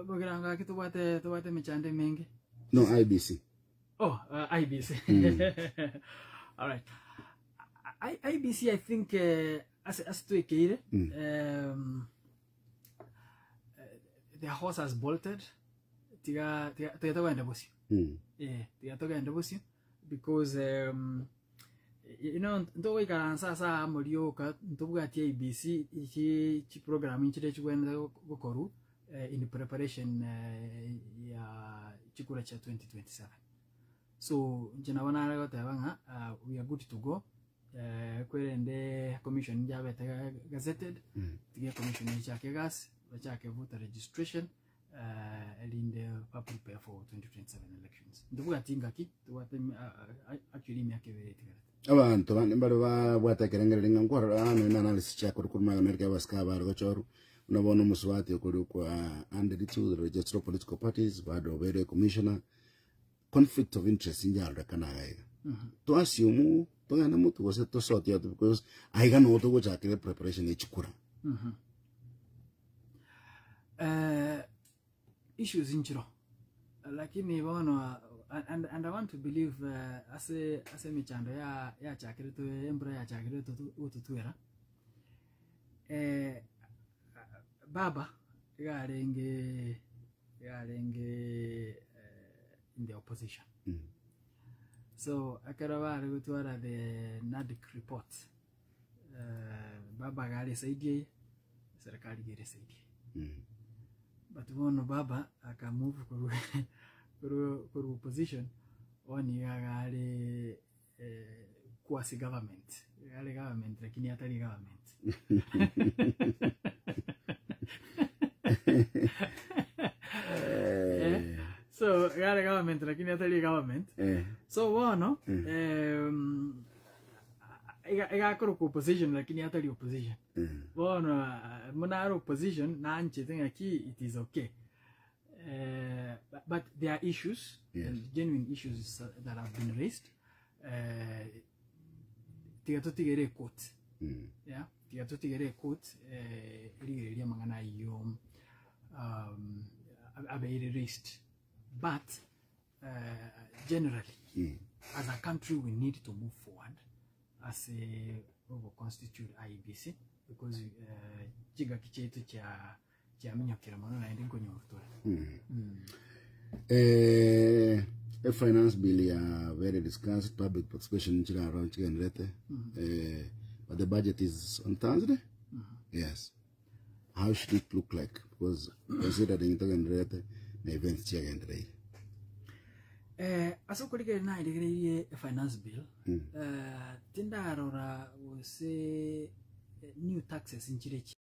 Bogirango gaki tobwate tobwate emechando emenge. No IBC. Oh, uh, IBC. All right. I, IBC I think uh, as as twekeire Mm. um, eh, the horse has bolted tiga tiga tiga togende bosio Mm. eh tiga togende bosio because um, you know ntogoikaransa ase aa morioka ntobwati IEBC chi chiprogram nchire chigwenerete gokorwa in preparation ya chikura chia 2027. So inche nabo nare goteba ng'a we are good to go kwerende commission njabete gazetted, tiga ecommission echake egasi, bachake voter registration. erinde ba prepare for 2027 elections. Ntobwati ngaki, tobwate actually emiaka ebere etigarete. Abanto bande mbare babwate ekerengererio ng'a nkwarora nonya na analysis chiakorwa korwa magana America y'abasike aba bare gochorwa, buna bono omosubati okorwa kwa under to the registrar of political parties bado obeire commissioner, conflict of interest injarorekana iga iga. To assume togende motwe gose tosotie because aiga noo togochakera preparation ya chikura. Eh, issues nchiro lakini bono and, and I want to believe uh, ase ase emechando ya yachakeretwe embura yachakeretwe gototwera eh, baba iga arenge iga arenge eh, in the opposition Mm. so ekero bare gotwara the NADC report eh, baba iga are eside eye Serikali iga ere eside eye. Mm. But bono baba akamove korwa korwa korwa opposition bono iga iga are eh, quasi government iga are government lakini atari government Eh, so iga are government lakini atari government eh, so bono Mm. em, iga iga akorokwa opposition lakini atari opposition Mm. Bono buna are opposition nanchete ng'aki it is okay eh, but there are issues Yes. and genuine issues that have been raised eh, tiga totigere ecourt Mm. yeah tiga totigere ecourt eh, erigereria amang'ana ayio um, abeire raised but uh, generally Mm. as a country we need to move forward ase ogoconstitute IEBC because eh, chingaki chiaito chia chiaminyokire mono naende nkonyora tore. Mm. Eh, e finance bill ya very discussed public participation nchiraro nchigenderete eh, but the budget is on Thursday yes how should it look like because considering togenderete na events chiagendereire Eh, ase okorigereria narigereirie e-finance bill Mm. eh, tindarora gose eh, new taxes nchire chi.